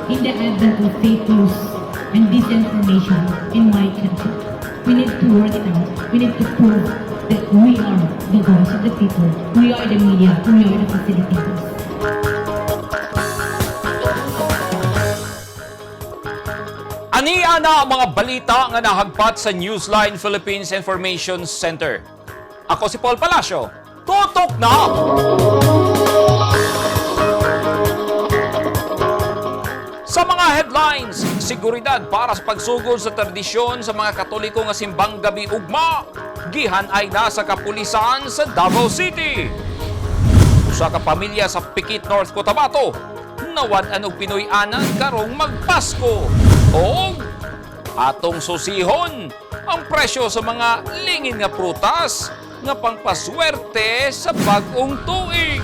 In the advent of fake news and disinformation in my country, we need to work it out. We need to prove that we are the voice of the people. We are the media. We are the facilitators. Ania na ang mga balita nga nahagpat sa Newsline Philippines Information Center. Ako si Paul Palacio. Tutok na! Sa mga headlines, seguridad para sa pagsugod sa tradisyon sa mga Katoliko nga simbang gabi ugma, gihan ay nasa kapulisan sa Davao City. Usa ka pamilya sa Pikit, North Cotabato, nawad-an og Pinoy anan karong magpasko. Og atong susihon ang presyo sa mga lingin nga prutas nga pangpaswerte sa bag-ong tuig.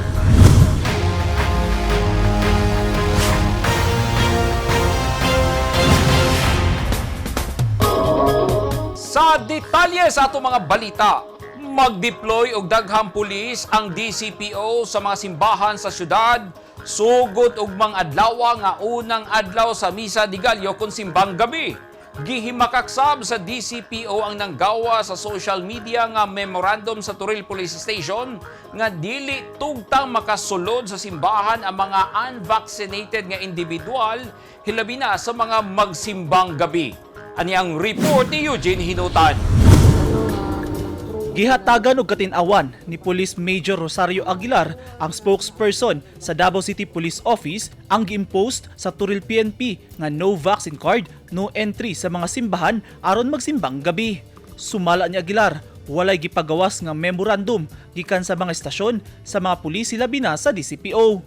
Sa detalye sa atong mga balita, mag-deploy og daghang pulis ang DCPO sa mga simbahan sa syudad sugod og mga adlaw nga unang adlaw sa Misa de Gallo kon simbang gabi. Gihimakaksab sa DCPO ang nanggawa sa social media nga memorandum sa Toril Police Station nga dili tugtang makasulod sa simbahan ang mga unvaccinated nga individual, hilabi na sa mga magsimbang gabi. Ani ang report ni Eugene Hinutan. Gihatagan og katin-awan ni Police Major Rosario Aguilar, ang spokesperson sa Davao City Police Office, ang gi-impost sa Turil PNP nga no vaccine card, no entry sa mga simbahan aron magsimbang gabi. Sumala ni Aguilar, walay gipagawas nga memorandum gikan sa mga estasyon sa mga pulis, hilabi na sa DCPO.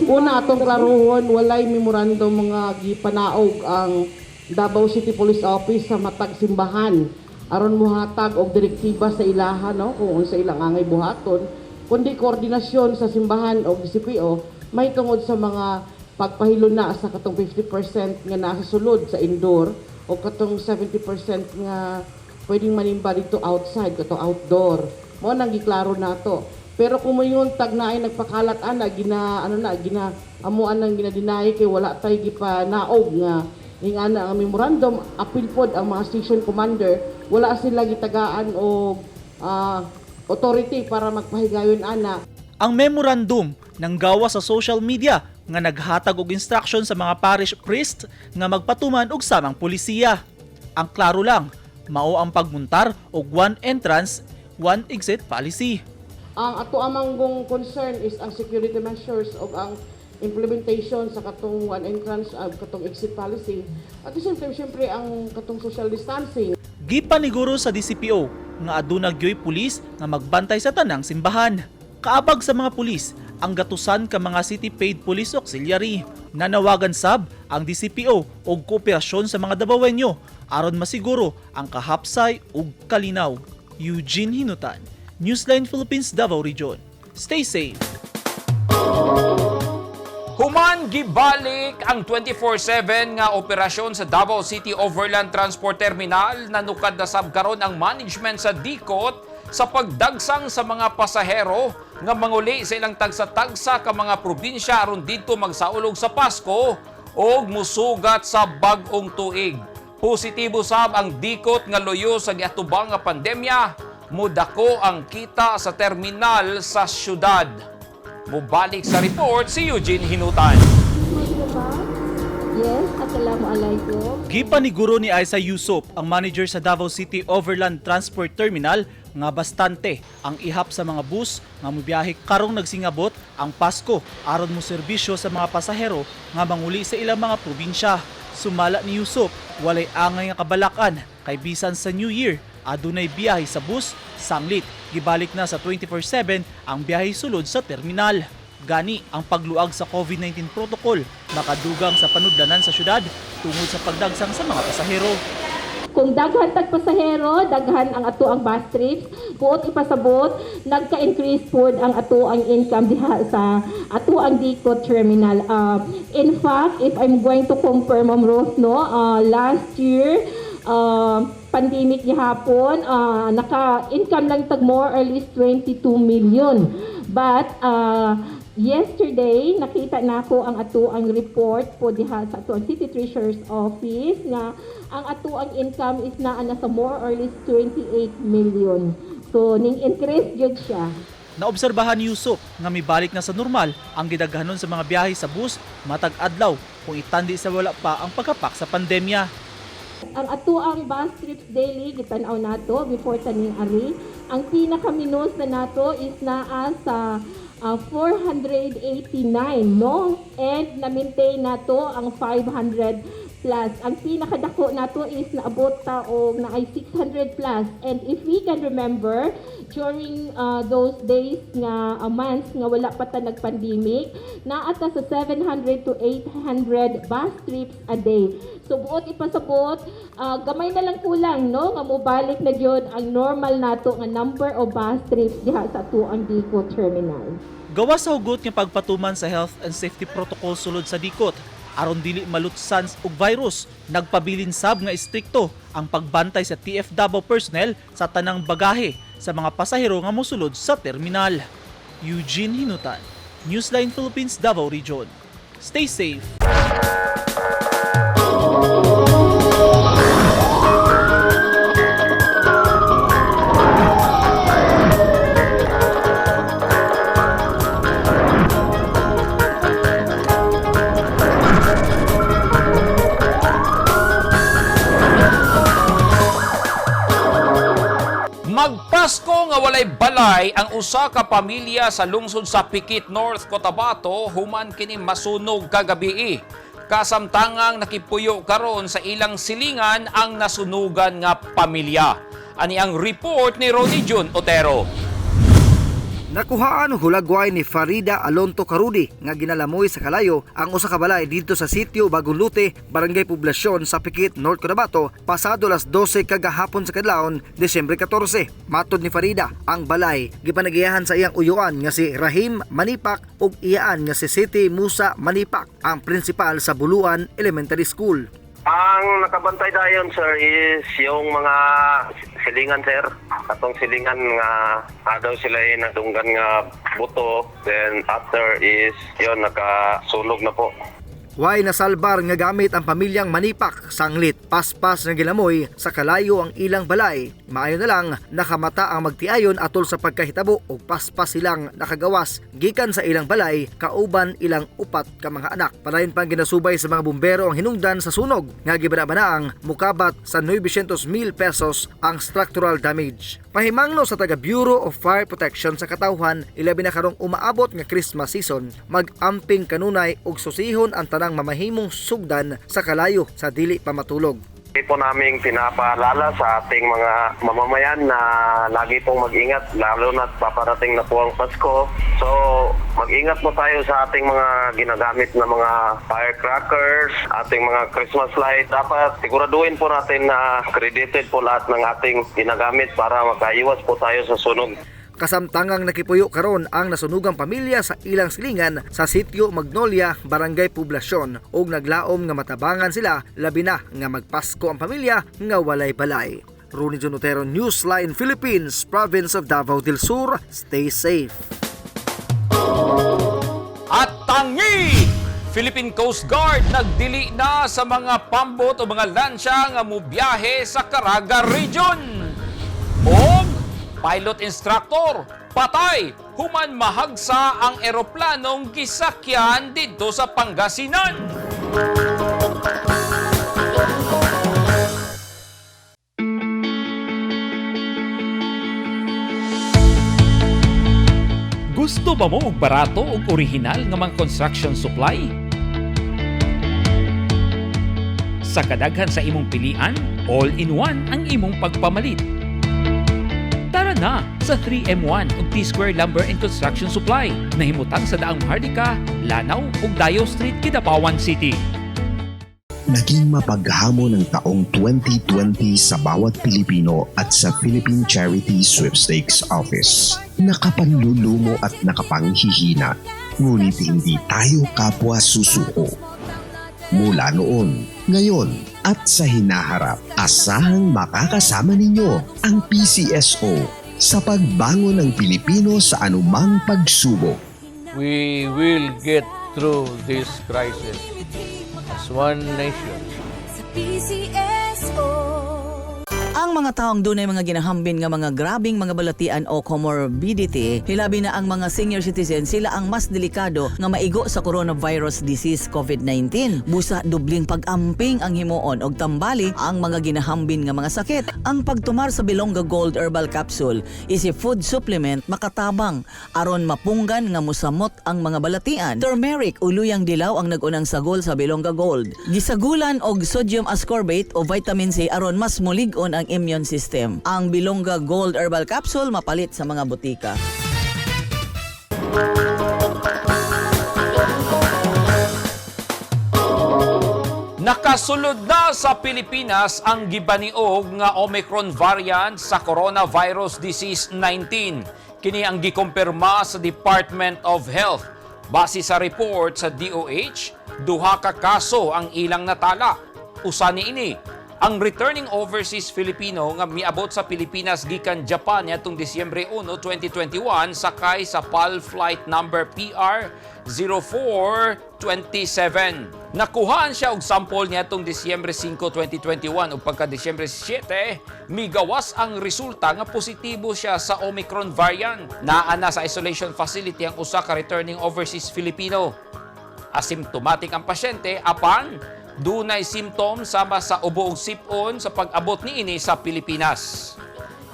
Una, atong klaruhon, walay memorandum mga gipanaog ang Davao City Police Office sa matag simbahan aron mohatag og direktiba sa ilaha, no, kung unsa ilang angay buhaton, kundi koordinasyon sa simbahan og DCPO may tungod sa mga pagpahilo na sa katong 50% nga nasa sulod sa indoor o katong 70% nga pwedeng manimba dito outside, katong outdoor. Mao nang giklaro nato. Pero kung moingon tag naay nagpakalat ana, gina ano na, gina amuan nang gina-deny kay wala tay gipanaog nga ing ana ang memorandum, apil pod ang mga station commander, wala sila gitagaan og authority para magpahigayon ana. Ang memorandum ng gawa sa social media nga naghatag og instruction sa mga parish priest nga magpatuman og samang polisiya. Ang klaro lang, mao ang pagmuntar og one entrance, one exit policy. Ang ato amang gong concern is ang security measures o ang implementation sa katong one entrance, katong exit policy. At the same time, syempre ang katong social distancing. Gipaniguro sa DCPO nga aduna gyoy pulis nga magbantay sa tanang simbahan. Kaabag sa mga pulis ang gatusan ka mga city paid police auxiliary. Nanawagan sab ang DCPO og kooperasyon sa mga Dabawenyo aron masiguro ang kahapsay ug kalinaw. Eugene Hinutan, Newsline Philippines Davao Region. Stay safe. Human gibalik ang 24/7 nga operasyon sa Davao City Overland Transport Terminal, nanukad na sab karon ang management sa DICOT sa pagdagsang sa mga pasahero nga manguli sa ilang tagsa-tagsa ka mga probinsya aron didto magsaulog sa Pasko og musugat sa bag-ong tuig. Positibo sab ang DICOT nga luyo sa giatubang nga pandemya, mudako ang kita sa terminal sa syudad. Mubalik sa report si Eugene Hinutan. Yes, assalamualaikum. Gipaniguro ni Aisa Yusop, ang manager sa Davao City Overland Transport Terminal, nga bastante ang ihap sa mga bus nga mobiyahe karong nagsingabot ang Pasko aron mo serbisyo sa mga pasahero nga manguli sa ilang mga probinsya. Sumala ni Yusop, walay angay nga kabalakan kay bisan sa New Year adunay biyahe sa bus, sanglit gibalik na sa 24/7 ang biyahe sulod sa terminal. Gani ang pagluag sa COVID-19 protocol makadugang sa panudlanan sa syudad tungod sa pagdagsang sa mga pasahero. Kung daghan tag pasahero, daghan ang ato ang bus trips, buot ipasabot, nagka-increase pod ang ato ang income diha sa ato ang DICOT terminal. In fact, if I'm going to compare, Ma'am Ruth, no, last year, pandemic gihapon, naka-income lang tag more or less 22 million. But Yesterday, nakita nako ang ato ang report po diha sa ato ang City Treasurer's Office nga ang ato ang income is naa na sa more or less 28 million. So ning increase gyud siya. Naobserbahan ni Yusop nga mibalik na sa normal ang gidaghanon sa mga biyahe sa bus matag adlaw kung itandi sa wala pa ang pagkapak sa pandemya. Ang ato ang bus trips daily gitan-aw nato before taning ari. Ang pinaka-minus na nato is naa sa 489, no, and na-maintain nato ang 500 plus. Ang pinakadako nato is naabot ta og naay 600 plus. And if we can remember during those days nga months nga wala pa ta nag-pandemic, naa ta sa 700 to 800 bus trips a day. So buot ipasabot, gamay na lang kulang, no, nga mobalik na gyud ang normal nato nga number of bus trips diha sa atuang Diko Terminal. Gawa sa hugot nga pagpatuman sa health and safety protocol sulod sa dikot aron dili malutsan og virus, nagpabilin sab nga istrikto ang pagbantay sa TF Davao personnel sa tanang bagahe sa mga pasahero nga mosulod sa terminal. Eugene Hinutan, Newsline Philippines, Davao Region. Stay safe. Magpasko nga walay balay ang usa ka pamilya sa lungsod sa Pikit North, Cotabato human kini masunog kagabii. Kasamtangang nakipuyo karon sa ilang silingan ang nasunugan nga pamilya. Ani ang report ni Ronnie Jun Otero. Nakuhaan og hulagway ni Farida Alonto Carudi nga ginalamoy sa kalayo ang usa ka balay didto sa sitio Bagong Lute, Barangay Poblasyon sa Pikit, North Cotabato, pasado alas 12 kagahapon sa kadlawon, Desyembre 14. Matod ni Farida, ang balay gipanagiyahan sa iyang uyuan nga si Rahim Manipak ug iyaan nga si Siti Musa Manipak, ang prinsipal sa Buluan Elementary School. Ang nakabantay dayon, sir, is yung mga silingan, sir. Atong silingan nga daw sila yung nadunggan nga buto. Then after is yon, nakasunog na po. Way nasalbar nga gamit ang pamilyang Manipak, sanglit paspas nga gilamoy sa kalayo ang ilang balay. Maayo na lang nakamata ang magtiayon atol sa pagkahitabo og paspas silang nakagawas gikan sa ilang balay kauban ilang upat ka mga anak. Padayon pang ginasubay sa mga bumbero ang hinungdan sa sunog nga gibanabanaang mukabat sa 900,000 pesos ang structural damage. Pahimangno sa taga Bureau of Fire Protection sa katawhan, ilabi na karong umaabot nga Christmas season, mag-amping kanunay og susihon ang tanang mamahimong sugdan sa kalayo sa dili pa matulog. Hindi po naming pinapaalala sa ating mga mamamayan na lagi pong mag-ingat, lalo na paparating na po ang Pasko. So, mag-ingat po tayo sa ating mga ginagamit na mga firecrackers, ating mga Christmas light. Dapat siguraduhin po natin na accredited po lahat ng ating ginagamit para makaiwas po tayo sa sunog. Kasamtangang nakipuyo karon ang nasunugang pamilya sa ilang silingan sa sitio Magnolia, Barangay Poblasyon ug naglaom nga matabangan sila labi na nga magpasko ang pamilya nga walay balay. Rooney John Otero, Newsline Philippines, Province of Davao del Sur. Stay safe. At tangi! Philippine Coast Guard nagdili na sa mga pambot o mga lansya nga mubiyahe sa Caraga Region. Og pilot instructor patay human mahagsa ang eroplanong gisakyan didto sa Pangasinan. Gusto ba mo og barato ug orihinal nga mga construction supply? Sa kadaghan sa imong pilian, all-in-one ang imong pagpamalit. Tara na sa 3M1 ug T-Square Lumber and Construction Supply na himutang sa Daang Maharlika, Lanao ug Dayo Street, Kidapawan City. Naging mapaghamon ang taong 2020 sa bawat Pilipino at sa Philippine Charity Sweepstakes Office. Nakapanlulumo at nakapanghihina, ngunit hindi tayo kapwa susuko. Mula noon, ngayon at sa hinaharap, asahang makakasama ninyo ang PCSO sa pagbangon ng Pilipino sa anumang pagsubok. We will get through this crisis as one nation. Sa PCSO. Ang mga taong dunay mga ginahambin nga mga grabing mga balatian o comorbidity, hilabi na ang mga senior citizen, sila ang mas delikado nga maigo sa coronavirus disease COVID-19. Busa dubling pag-amping ang himuon og tambali ang mga ginahambin nga mga sakit. Ang pagtumar sa Bilongga Gold Herbal Capsule is a food supplement makatabang aron mapunggan nga musamot ang mga balatian. Turmeric o luyang dilaw ang nag-unang sagol sa Bilongga Gold. Gisagulan og sodium ascorbate o vitamin C aron mas mulig-on ang immune system. Ang Bilongga Gold Herbal Capsule mapalit sa mga butika. Nakasulod na sa Pilipinas ang gibaniog nga Omicron variant sa coronavirus disease 19. Kini ang gikumpirma sa Department of Health. Base sa report sa DOH, duha ka kaso ang ilang natala. Usa niini ang returning overseas Filipino nga miabot sa Pilipinas gikan Japan niadtong Disyembre 1, 2021 sakay sa PAL flight number PR 0427. Nakuhaan siya og sample niadtong Disyembre 5, 2021 ug pagka Disyembre 7, migawas ang resulta nga positibo siya sa Omicron variant. Naa na sa isolation facility ang usa ka returning overseas Filipino. Asymptomatic ang pasyente apan dunay symptom sama sa ubo ug sipon sa pag-abot niini sa Pilipinas.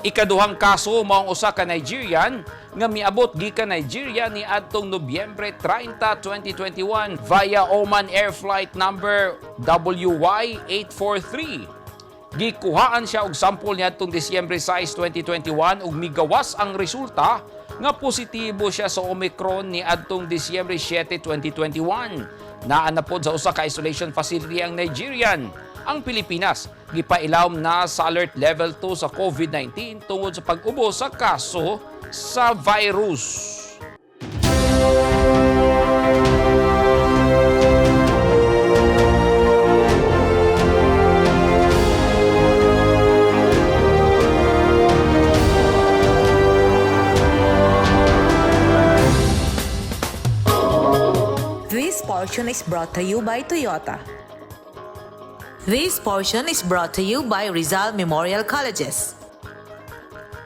Ikaduhang kaso mao ang usa ka Nigerian nga miabot gikan Nigeria ni adtong Nobyembre 30, 2021 via Oman Air Flight number WY843. Gikuhaan siya og sample niadtong Disyembre 6, 2021 ug migawas ang resulta nga positibo siya sa Omicron ni adtong Disyembre 7, 2021. Naa na pod sa usa ka isolation facility ang Nigerian. Ang Pilipinas gipailawom na sa alert level 2 sa COVID-19 tungod sa pag-ubo sa kaso sa virus. This portion is brought to you by Toyota. This portion is brought to you by Rizal Memorial Colleges.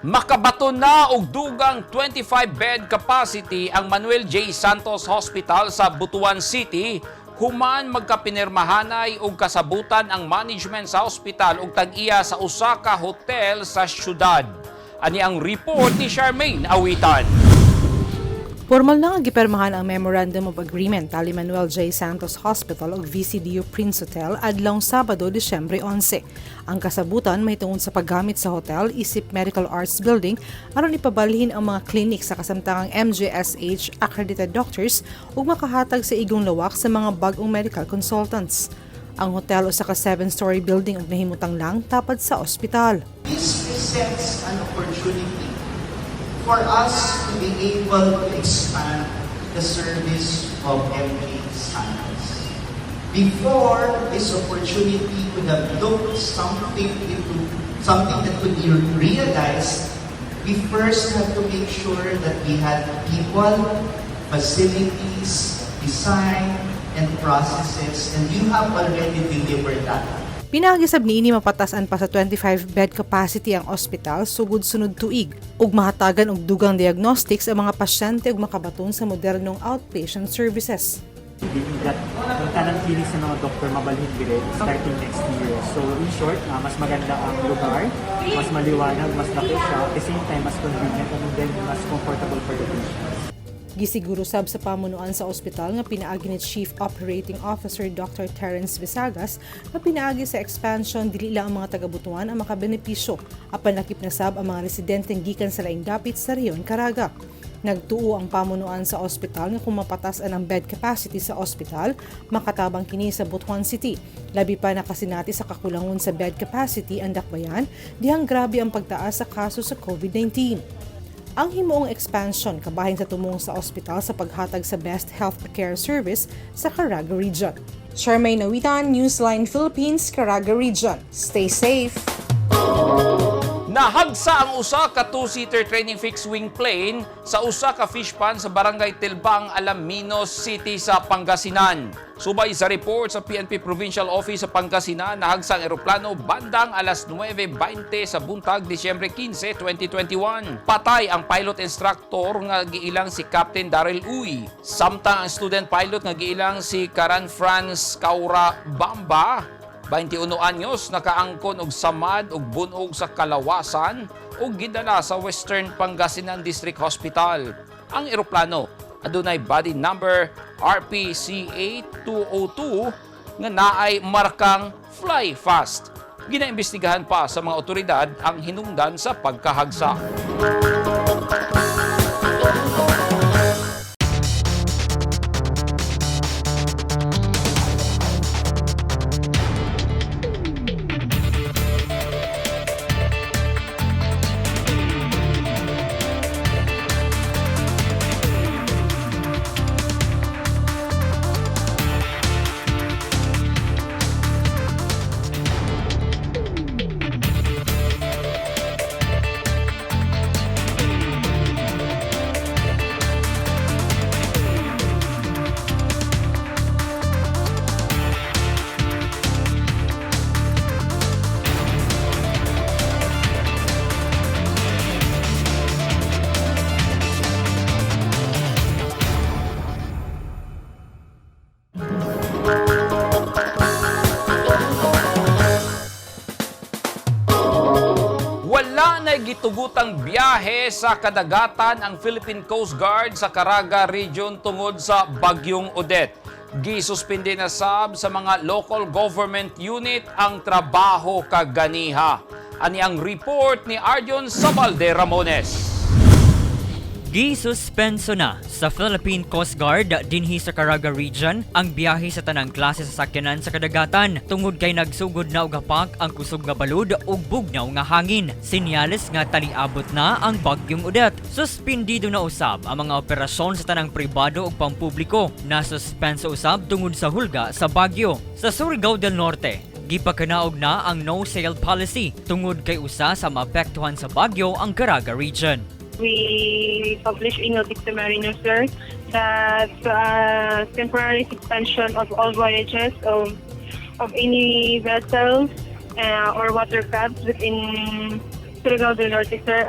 Makabato na og dugang 25-bed capacity ang Manuel J. Santos Hospital sa Butuan City human magkapinirmahanay og kasabutan ang management sa ospital ug tag-iya sa usa ka hotel sa syudad. Ani ang report ni Charmaine Awitan. Formal na nga gipirmahan ang Memorandum of Agreement tali Manuel J. Santos Hospital ug VCDU Prince Hotel adlawng Sabado, Disyembre 11. Ang kasabutan mahitungod sa paggamit sa hotel isip Medical Arts Building aron ipabalhin ang mga clinic sa kasamtangang MJSH accredited doctors ug makahatag sa igong lawak sa mga bag-ong medical consultants. Ang hotel usa ka 7-story building ug nahimutang lang tapad sa ospital. This presents an opportunity for us to be able to expand the service of MJ Santos. Before, this opportunity could have looked something into something that could be realized, we first had to make sure that we had people, facilities, design, and processes, and you have already delivered that. Pinaagi sab niini mapatasan pa sa 25 bed capacity ang ospital sugod sunod tuig ug mahatagan og dugang diagnostics ang mga pasyente ug makabaton sa modernong outpatient services. Meaning that ang tanang clinics ng mga doktor mabalhin dire starting next year. So in short, mas maganda ang lugar, mas maliwanag, mas laki siya, at the same time mas convenient and then mas comfortable for the patients. Gisiguro sab sa pamunuan sa ospital nga pinaagi ni Chief Operating Officer Dr. Terence Visagas nga pinaagi sa expansion dili lang ang mga taga-Butuan ang makabenepisyo apan lakip na sab ang mga residenteng gikan sa laing dapit sa rehiyon Caraga. Nagtuo ang pamunuan sa ospital nga kung mapatas ang bed capacity sa ospital, makatabang kini sa Butuan City. Labi pa nakasinati sa kakulangon sa bed capacity ang dakbayan, dihang grabe ang pagtaas sa kaso sa COVID-19. Ang himuong expansion kabahin sa tumong sa ospital sa paghatag sa best health care service sa Caraga Region. Charmaine Awitan, Newsline Philippines, Caraga Region. Stay safe! Nahagsa ang usa ka two-seater training fixed-wing plane sa usa ka fish pond sa Barangay Tilbang, Alaminos City sa Pangasinan. Subay sa report sa PNP Provincial Office sa Pangasinan, nahagsa ang eroplano bandang alas 9:20 sa buntag, Disyembre 15, 2021. Patay ang pilot instructor nga giilang si Captain Daryl Uy. Samtang ang student pilot nga giilang si Karan Franz Kaura Bamba, 21 anyos, nakaangkon og samad og bunog sa kalawasan ug gidala sa Western Pangasinan District Hospital. Ang eroplano adunay body number RPCA 202 nga naay markang Fly Fast. Ginaimbestigahan pa sa mga otoridad ang hinungdan sa pagkahagsa. Wala na gitugutang biyahe sa kadagatan ang Philippine Coast Guard sa Caraga Region tungod sa Bagyong Odette. Gisuspende na sab sa mga local government unit ang trabaho kaganiha. Ani ang report ni Arjon Sabalde Ramones. Gisuspenso na sa Philippine Coast Guard dinhi sa Caraga Region ang biyahe sa tanang klase sa sakyanan sa kadagatan tungod kay nagsugod na og hapak ang kusog nga balud ug bugnaw nga hangin. Senyales nga taliabot na ang Bagyong Odette. Suspindido na usab ang mga operasyon sa tanang pribado ug pampubliko. Nasuspenso usab tungod sa hulga sa bagyo. Sa Surigao del Norte, gipakanaog na ang no sale policy tungod kay usa sa maapektuhan sa bagyo ang Caraga Region. We publish a notice to mariners, sir, that temporary suspension of all voyages of any vessels or watercrafts within Surigao del Norte, sir.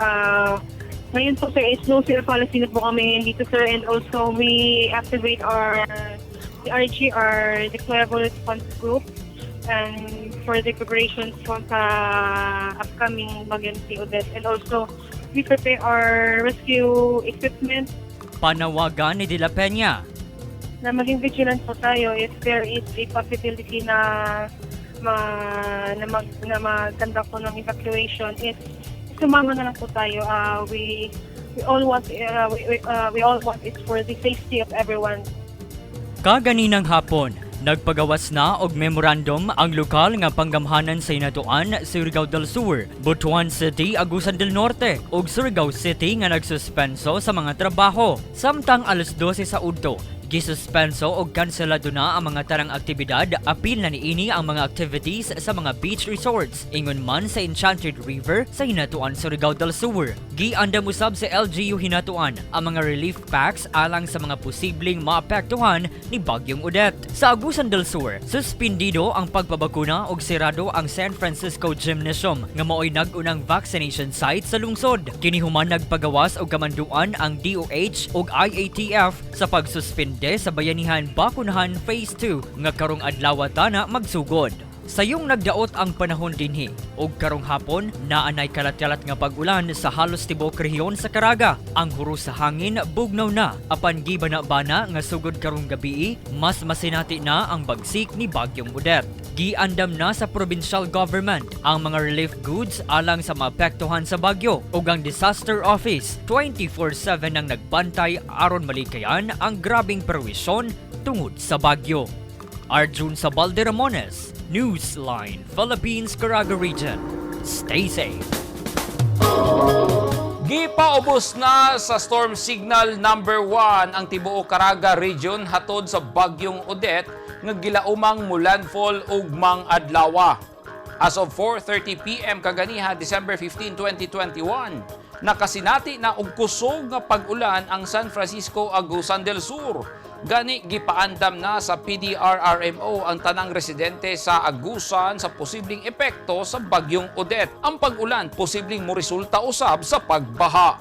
Ngayon po, sir, is no sail policy na po kami ngayon dito, sir, and also we activate our DRG, our Deployable Response Group, and for the preparations for sa upcoming Bagyong si Odette. And also, we prepare our rescue equipment. Panawagan ni De La Peña. Na maging vigilant po tayo if there is a possibility na mag-conduct po ng evacuation is sumama na lang po tayo. We all want is for the safety of everyone. Kaganinang hapon, nagpagawas na og memorandum ang lokal nga panggamhanan sa Hinatuan, Surigao del Sur, Butuan City, Agusan del Norte ug Surigao City nga nagsuspenso sa mga trabaho. Samtang alas 12 sa udto, gisuspenso og kanselado na ang mga tanang aktibidad, apil na niini ang mga activities sa mga beach resorts, ingon man sa Enchanted River sa Hinatuan, Surigao del Sur. Giandam usab sa LGU Hinatuan ang mga relief packs alang sa mga posibleng maapektuhan ni Bagyong Odette. Sa Agusan del Sur, suspindido ang pagpabakuna og sirado ang San Francisco Gymnasium nga maoy nag-unang vaccination site sa lungsod. Kini human nagpagawas og kamanduan ang DOH ug IATF sa pagsuspinde sa Bayanihan Bakunahan Phase 2 nga karong adlaw tana magsugod. Sayong nagdaot ang panahon dinhi ug karong hapon naanay kalat-kalat nga pag-ulan sa halos tibuok rehiyon sa Caraga. Ang huro sa hangin bugnaw na, apan gibana-bana nga sugod karong gabii mas masinati na ang bagsik ni Bagyong Odette. Giandam na sa provincial government ang mga relief goods alang sa maapektuhan sa bagyo ug ang disaster office 24/7 ang nagbantay aron malikayan ang grabing perwisyon tungod sa bagyo. Arjun Sabalde Ramones, Newsline, Philippines, Caraga Region. Stay safe. Gipaubos na sa storm signal number 1 ang tibuok Caraga Region hatod sa Bagyong Odette nga gilaumang mulandfall ugmang adlawa. As of 4:30 p.m. kaganiha, December 15, 2021, nakasinati na og kusog nga pag-ulan ang San Francisco, Agusan del Sur. Gani gipaandam na sa PDRRMO ang tanang residente sa Agusan sa posibleng epekto sa bagyong Odette. Ang pag-ulan posibleng moresulta usab sa pagbaha.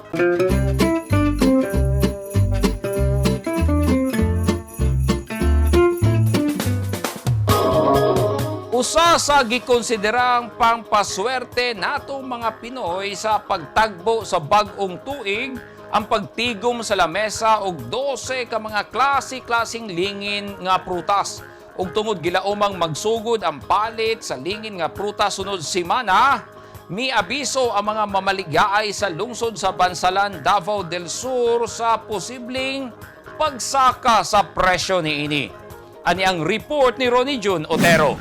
Usa sa gikonsiderang pangpaswerte natong mga Pinoy sa pagtagbo sa bag-ong tuig ang pagtigom sa lamesa og 12 ka mga klase-klaseng lingin nga prutas. Ug tungod gilaumang magsugod ang palit sa lingin nga prutas sunod semana, miabiso ang mga mamaligyaay sa lungsod sa Bansalan, Davao del Sur sa posibleng pagsaka sa presyo niini. Ani ang report ni Ronnie June Otero.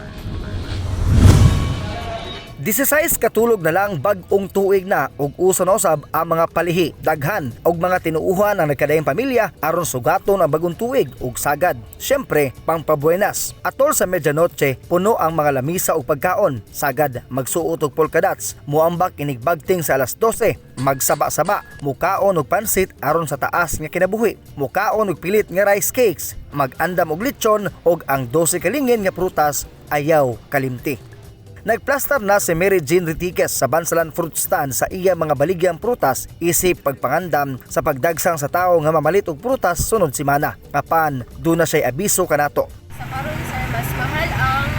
16 katulog na lang bag-ong tuig na ug uso na usab ang mga palihi, daghan og mga tinuuhan ang nagkadayang pamilya aron sugaton ang bagong tuig ug sagad. Syempre, pangpabuenas. Atol sa medianoche, puno ang mga lamisa ug pagkaon. Sagad, magsuot og polka dots, muambak inig bagting sa alas 12, magsaba-saba, mukaon og pansit aron sa taas nga kinabuhi, mukaon og pilit nga rice cakes, mag-andam og lechon ug ang 12 kalingin nga prutas ayaw kalimti. Nagplastar na si Mary Jean Ritiques sa Bansalan Fruit Stand sa iya mga baligyang prutas isip pagpangandam sa pagdagsang sa tao nga mamalit og prutas sunod semana. Apan, duna siya'y abiso kanato. Sa karon sir, mas mahal ang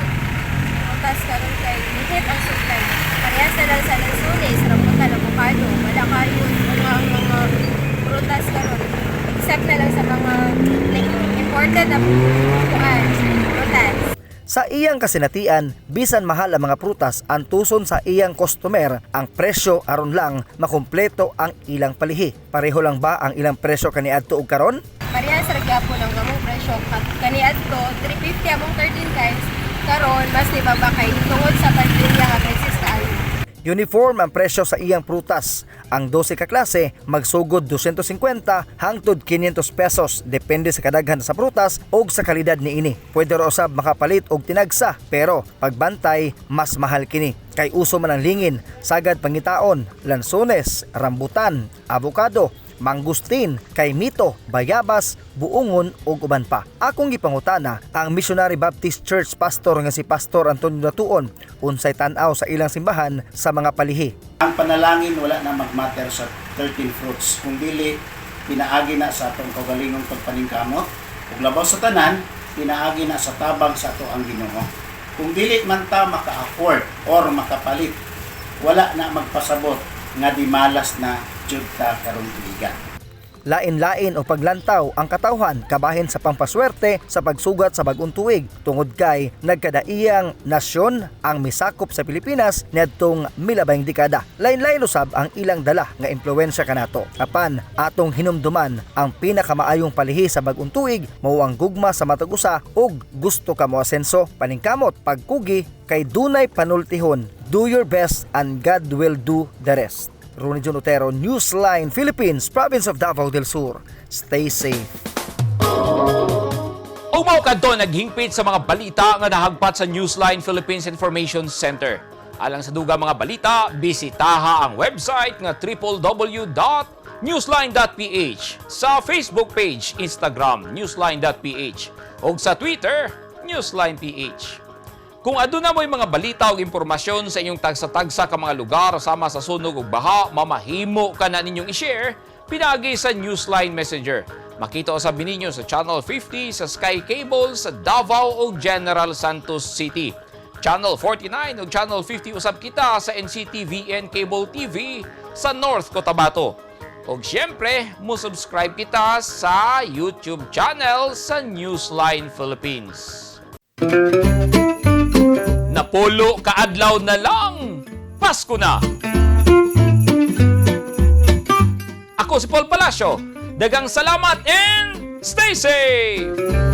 prutas karon kay lihit ang supply. Parehas na lang sa lansones, rambutan, avocado, wala kayo mga prutas karon. Except na lang sa mga like, imported na kuan, prutas. Sa iyang kasinatian, bisan mahal ang mga prutas, ang tuson sa iyang customer ang presyo aron lang makumpleto ang ilang palihi. Pareho lang ba ang ilang presyo kaniadto og karon? Parehas ra gyapon ang among presyo kaniadto 350 among 13 times karon mas nibaba kay tungod sa pandemya nga crisis kaayo. Uniform ang presyo sa iyang prutas. Ang 12 ka klase magsugod 250 hangtod 500 pesos depende sa kadaghan sa prutas o sa kalidad niini. Pwede ra usab makapalit og tinagsa pero pagbantay mas mahal kini. Kay uso man ang lingin, sagad pangitaon, lansones, rambutan, avocado, mangustin, kaymito, bayabas, buongon ug uban pa. Akong gipangutana ang Missionary Baptist Church pastor nga si Pastor Antonio Datuon unsay tan-aw sa ilang simbahan sa mga palihi. Ang panalangin wala na magmatter sa 13 fruits. Kung dili, pinaagi na sa atong kaugalingong pagpaningkamot. Ug labaw sa tanan, pinaagi na sa tabang sa ato ang Ginoo. Kung dili man ta maka-afford or makapalit, wala na magpasabot nga di malas na jud ta karong tuiga. Lain-lain o paglantaw ang katawhan kabahin sa pampaswerte sa pagsugat sa bagong tuig tungod kay nagkadaiyang nasyon ang misakop sa Pilipinas niadtong milabayng dekada. Lain-lain usab ang ilang dala nga impluwensya kanato. Apan atong hinumduman ang pinakamaayong palihi sa bagong tuig mao ang gugma sa matag usa ug gusto ka moasenso, paningkamot, pagkugi kay dunay panultihon. Do your best and God will do the rest. Ronnie John Otero, Newsline, Philippines, Province of Davao del Sur. Stay safe. Ug mao kadto naghingpit sa mga balita nga nahagpat sa Newsline Philippines Information Center. Alang sa dugang mga balita, bisitaha ang website nga www.newsline.ph, sa Facebook page, Instagram, newsline.ph, ug sa Twitter, newsline.ph. Kung aduna mo'y mga balita o impormasyon sa inyong tagsa-tagsa ka mga lugar sama sa sunog ug baha, mamahimo ka na ninyong i-share pinaagi sa Newsline Messenger. Makita usab ninyo sa Channel 50 sa Sky Cable sa Davao ug General Santos City. Channel 49 ug Channel 50 usab kita sa NCTVN Cable TV sa North Cotabato. Ug siyempre, mo subscribe kita sa YouTube channel sa Newsline Philippines. Napulo kaadlaw na lang, Pasko na! Ako si Paul Palacio. Daghang salamat and stay safe!